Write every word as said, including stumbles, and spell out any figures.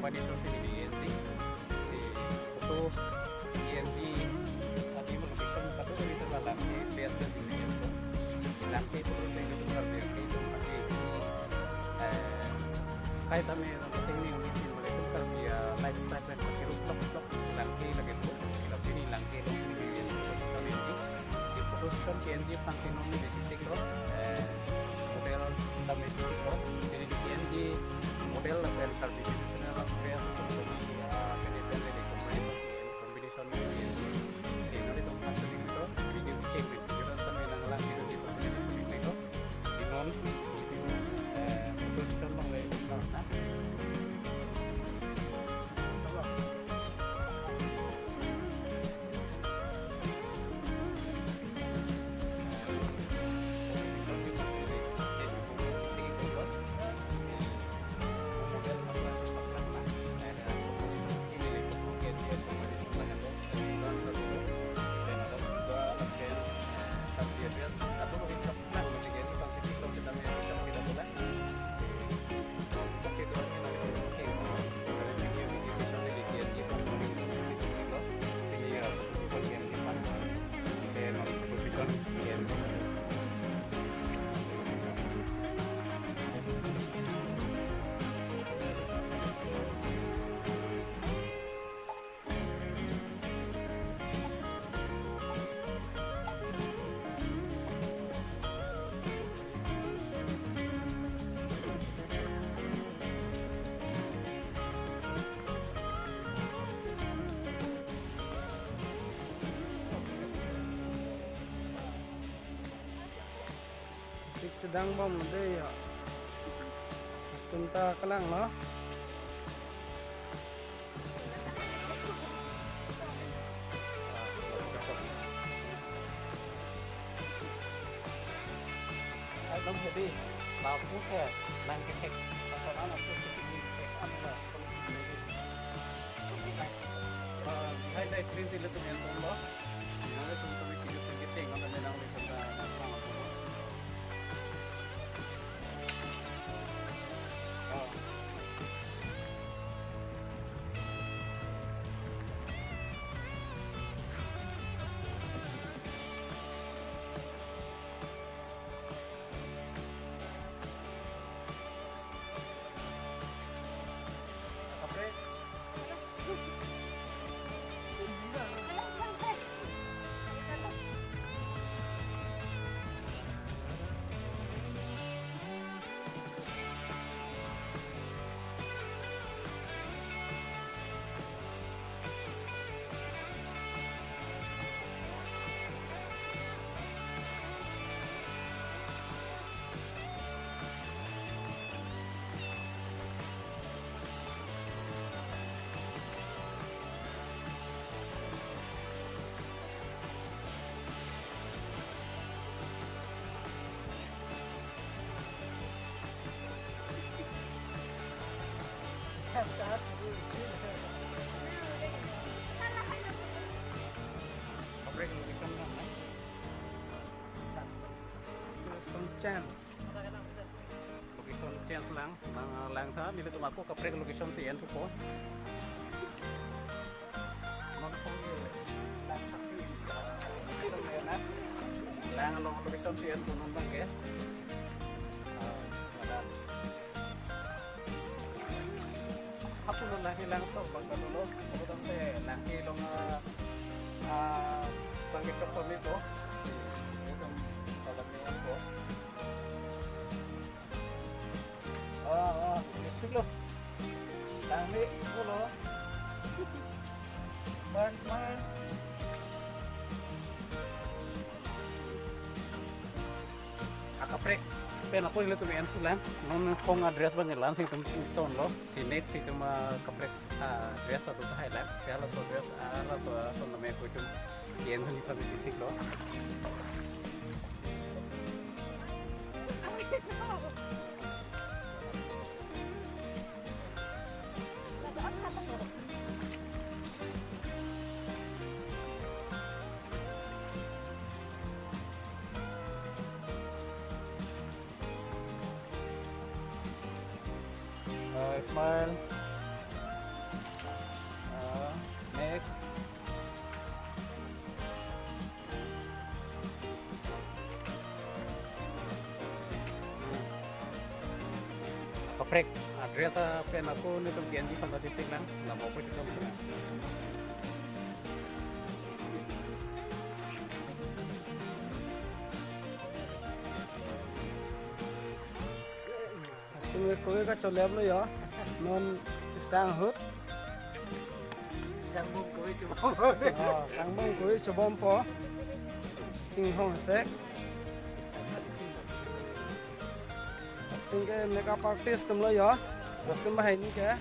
Condition si di P N G, si photo P N G, tadi mo location satu dari terlalang di P N G di P N G. Silang ke photo dari itu Karbi ke itu pakai si, eh, kaisa me tingni uni tin mo itu Karbi, eh, lifestyle pen masih ruk tok tok langke lagi tu, tapi ni langke lo di P N G. Si photo session P N G aphan si non ni besi sik lo, eh, model kami besi sik lo. Jadi di P N G model lapen Karbi traditional dress, company, ah, pini pen di company aphan si combination si, si, si, nari tong aphan si dito, video check, video dan sambil nang lang, video di company, company dito. Si non, eh, photo session bang le, nah. Chisik chedang bom lo de ya. Atum ta kelang lo. Ekdom heavy. Lapu se nang kehek. Pasonan aku sedikit kehek. Hai, hai, screen sila tu yang tombo. Yang le tum sampai tiga puluh kecil, nggak ada nang le tum dah, nang tum dah. Oh. Kaprek location lang, eh? Location change. Location change lang, lang, lang tha, nelitum ako kaprek location si en thupo. Non kong ke lang sakti, location si en na. Lang along location si en thupo non bang ke. Ah, wala. Ako non lang hilang so bang ka dolo, ako dong te lang hilong, ah, ah, bang ke kami ko. Yung talang ni ko. Ah, ah, lipstick lo. Tangli, ulo. Smile, smile. Akaprek pen ako nelitum en thulang. Non kong a-dress bang ke la-an si itum ton lo. Si next si itum, ah, kaprek, ah, dress atu tahai lang. Si halaso dress, ah, halaso, ah, son name ko itum. Yen huni pagi fisik lo. Ah, smile. Prek address pen ako netum K N G pangkachesik nang, lamo po situ. Tumi kove kacholep lo yo. Non sang ahut. Sangbong kove chobom. Oh, sangbong kove chobompo. Singhong sek. Tumi ke makeup artist atum lo yo. Tumi banghini ke.